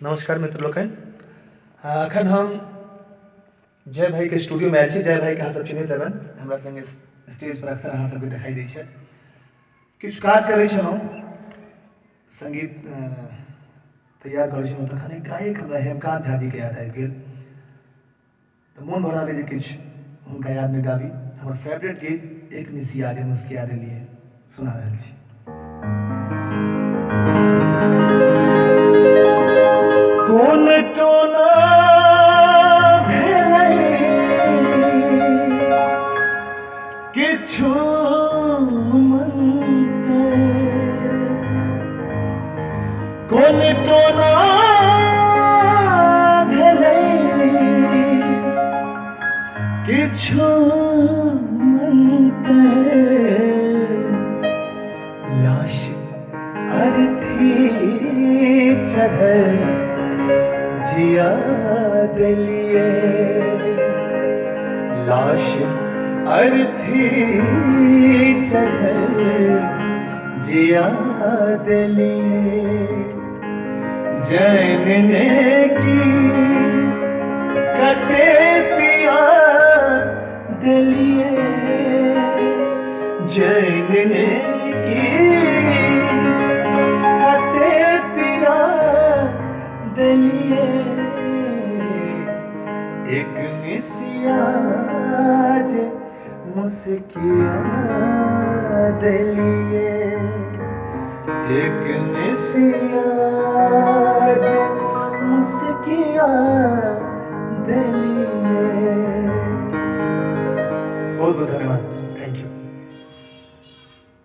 नमस्कार मित्र लोकनि। एखन हम जय भाईके स्टूडियोमे आयल छी। जय भाईके अहाँ सब चिन्हैत हेबनि, हमरा सङ्गे स्टेज पर अक्सर अहाँ सबके देखाइ दै छथि। किछु काज करै छलहुँ, सङ्गीत तैयार करै छलहुँ, तखन एकाएक हमरा हेमकान्त झा जीके याद आबि गेल। तऽ मोन भऽ रहल अइ जे किछु हुनका यादमे गाबी। हमर फेवरेट गीत एक मिसिया जे मुस्किया देलियै सुना रहल छी। कोन टोना भेलै किछु मनते, कोन टोना भेलै किछु मनते, लाश अर्थी चढ़ल जिया देलिए, लाश अर्थी चढ़ल जिया देलिए। जनने की कते पिया देलिए, जनने की कते पिया देलिए। एक मिसिया जे मुस्किया देलिए, एक मिसिया जे मुस्किया देलिए। बहुत बहुत धन्यवाद।